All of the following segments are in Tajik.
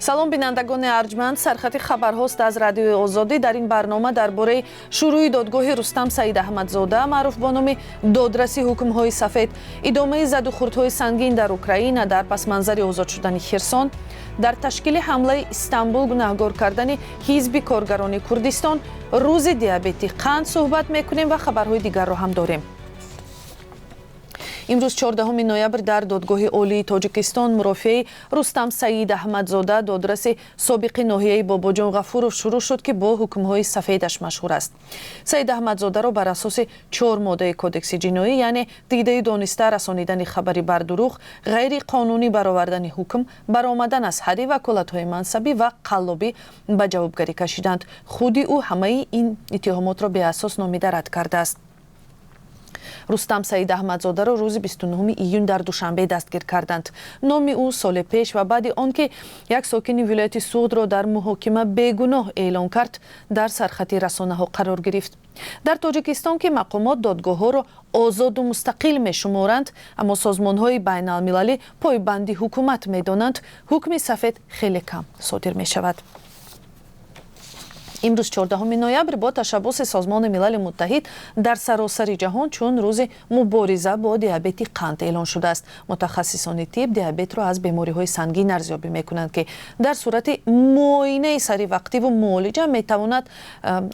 Салом, бинандагони арҷманд. Сархати хабарҳост аз Радиои Озодӣ. Дар ин барнома дар бораи шурӯи додгоҳи Рустам Саид Аҳмадзода, маъруф бо номи додраси ҳукмҳои сафед, идомаи задухӯрдҳои сангин дар Украина дар пасманзари озод шудани Херсон, дар ташкили ҳамлаи Истанбул гунаҳгор кардани Ҳизби коргарони Курдистон, рӯзи диабети қанд суҳбат мекунем ва хабарҳои дигарро ҳам дорем. Имрӯз, 14 ноябр, дар Додгоҳи Олии Тоҷикистон мурофиаи Рустам Саид Аҳмадзода, додраси собиқи ноҳияи Бобоҷон Ғафуров, шурӯъ шуд, ки бо ҳукмҳои сафедаш машҳур аст. Саид Аҳмадзодаро бар асоси чор моддаи Кодекси ҷиноӣ, яъне дидаю дониста расонидани хабари бардурӯғ, ғайриқонунӣ баровардани ҳукм, баромадан аз ҳадди ваколатҳои мансабӣ ва қаллобӣ ба ҷавобгарӣ кашиданд. Худи ӯ ҳамаи ин иттиҳомотро беасос номида рад кардааст. Рустам Саид Аҳмадзодаро рӯзи 29 июн дар Душанбе дастгир карданд. Номи ӯ соли пеш ва баъди он ки як сокини вилояти Суғдро дар муҳокима бегуноҳ эълон кард, дар сархати расонаҳо қарор гирифт. Дар Тоҷикистон, ки мақомот додгоҳҳоро озоду мустақил мешуморанд, аммо созмонҳои байналмилалӣ пойбанди ҳукумат медонанд, ҳукми сафед хеле кам содир мешавад. Имрӯз, 14 ноябр, бо ташаббуси Созмони Милали Муттаҳид дар саросари ҷаҳон чун рӯзи мубориза бо диабети қанд эълон шудааст. Мутахассисони тиб диабетро аз бемориҳои сангин арзёбӣ мекунанд, ки дар сурати муоинаи саривақтиву муолиҷа метавонад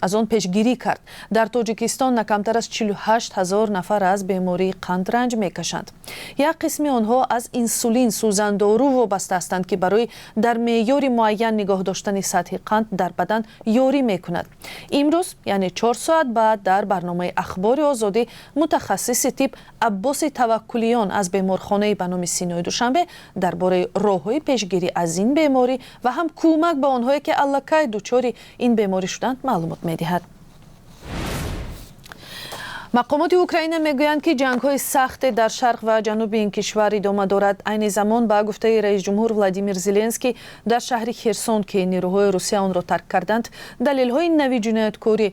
аз он пешгирӣ кард. Дар Тоҷикистон на камтар аз 48 ҳазор нафар аз бемории қанд ранҷ мекашанд. Як қисми онҳо аз инсулин, сӯзандору вобаста ҳастанд, ки барои дар меъёри муайян нигоҳ доштани сатҳи қанд дар бадан ёрӣ мекунад. Имрӯз, яъне 4 соат баъд, дар барномаи Ахбори Озодӣ мутахассиси тиб Аббоси Таваккулиён аз беморхонаи ба номи Синои Душанбе дар бораи роҳҳои пешгирӣ аз ин беморӣ ва ҳам кӯмак ба онҳое, ки аллакай дучори ин беморӣ шуданд, маълумот медиҳад. Мақомоти Украина мегӯянд, ки ҷангҳои сахте дар шарқ ва ҷануби ин кишвар идома дорад. Айни замон, ба гуфтаи раисҷумҳур Владимир Зеленский, дар шаҳри Херсон, ки нерӯҳои Русия онро тарк карданд, далелҳои нави ҷинояткорӣ,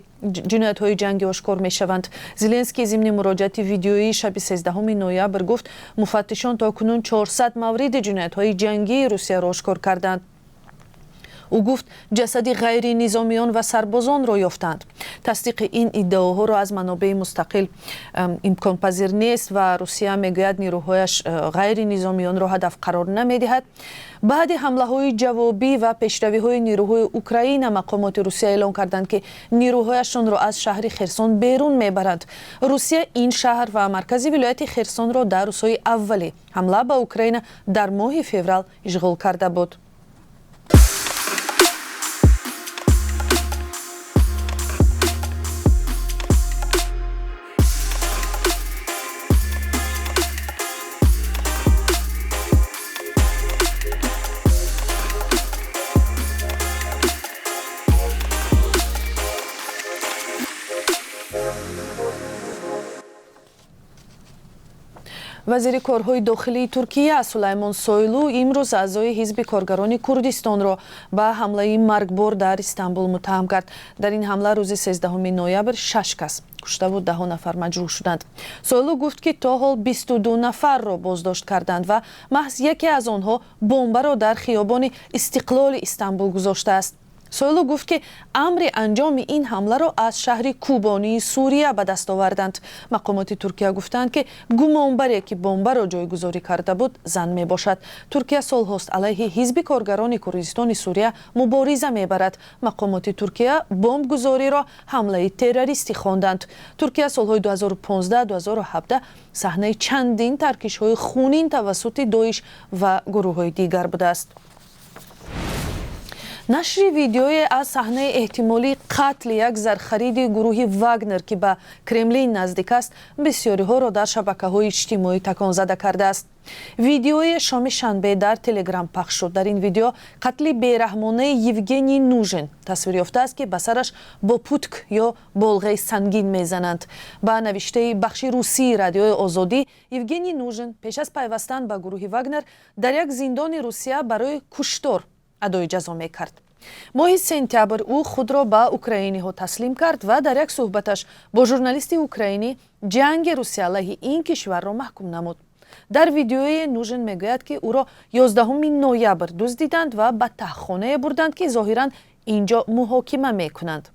ҷиноятҳои ҷангӣ ошкор мешаванд. Зеленский зимни муроҷиати видеоии шаби 13 ноябр гуфт, муфаттишон то кунун 400 мавриди ҷиноятҳои ҷангии Русияро ошкор карданд. Ӯ гуфт, ҷасади ғайринизомиён ва сарбозонро ёфтанд. Тасдиқи ин иддаоҳоро аз манобеи мустақил имконпазир нест ва Русия мегӯяд, нерӯҳояш ғайринизомиёнро ҳадаф қарор намедиҳад. Баъди ҳамлаҳои ҷавобӣ ва пешравиҳои нерӯҳои Украина, мақомоти Русия эълон карданд, ки нерӯҳояшонро аз шаҳри Херсон берун мебаранд. Русия ин шаҳр ва маркази вилояти Херсонро дар рӯзҳои аввали ҳамла ба Украина дар моҳи феврал ишғол карда буд. Вазири корҳои дохилии Туркия Сулаймон Сойлу имрӯз аъзои Ҳизби коргарони Курдистонро ба ҳамлаи маргбор дар Истанбул муттаҳам кард. Дар ин ҳамла рӯзи 13 ноябр шаш кас куштаву даҳо нафар маҷрӯҳ шуданд. Сойлу гуфт, ки то ҳол 22 нафарро боздошт карданд ва маҳз яке аз онҳо бомбаро дар хиёбони Истиқлоли Истанбул гузоштааст. Сойлу гуфт, ки амри анҷоми ин ҳамларо аз шаҳри Кубонии Сурия ба даст оварданд. Мақомоти Туркия гуфтанд, ки гумонбаре, ки бомбаро ҷойгузорӣ карда буд, зан мебошад. Туркия солҳост алайҳи Ҳизби коргарони Курдистони Сурия мубориза мебарад. Мақомоти Туркия бомбгузориро ҳамлаи террористӣ хонданд. Туркия солҳои 2015-2017 саҳнаи чандин таркишҳои хунин тавассути Доиш ва гурӯҳҳои дигар будааст. Нашри видеое аз саҳнаи эҳтимолии қатли як зархариди гурӯҳи Вагнер, ки ба Кремлин наздик аст, бисёриҳоро дар шабакаҳои иҷтимоӣ таконзада кардааст. Видеои шоми шанбе дар Телеграм пахш шуд. Дар ин видео қатли бераҳмонаи Евгений Нужин тасвир ёфтааст, ки ба сараш бо путк ё болғаи сангин мезананд. Ба навиштаи бахши русии Радиои Озодӣ, Евгений Нужин пеш аз пайвастан ба гурӯҳи Вагнер дар як зиндони Русия барои куштор адои ҷазо мекард. Моҳи сентябр ӯ худро ба украиниҳо таслим кард ва дар як суҳбаташ бо журналисти украинӣ ҷанги Русия алайҳи ин кишварро маҳкум намуд. Дар видеое Нужин мегӯяд, ки ӯро 11 ноябр дуздиданд ва ба таҳхонае бурданд, ки зоҳиран ин ҷо муҳокима мекунанд.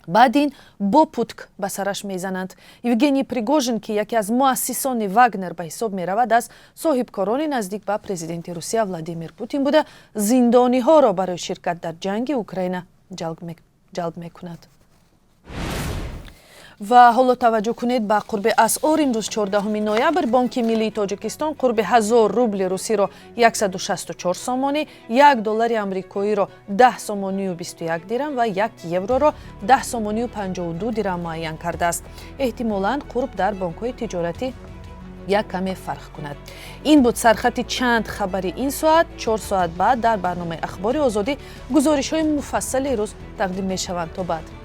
Баъд ин бо путк ба сараш мезананд. Евгений Пригожин, ки яке аз муассисони Вагнер ба ҳисоб меравад, аз соҳибкорони наздик ба президенти Русия Владимир Путин буда, зиндониҳоро барои ширкат дар ҷанги Украина ҷалб мекунад. Ва ҳоло таваҷҷӯҳ кунед ба қурби асъор. Имрӯз, 14 ноябр, Бонки миллии Тоҷикистон қурби 1000 рубли русиро 164 сомонӣ, 1 доллари амрикоиро 10 сомонию 21 дирам ва 1 евроро 10 сомонию 52 дирам муайян кардааст. Эҳтимолан, қурб дар бонкҳои тиҷоратӣ як каме фарқ кунад. Ин буд сархати чанд хабари ин соат. 4 соат баъд дар барномаи Ахбори Озодӣ гузоришҳои муфассали рӯз тақдим мешаванд. То баъд.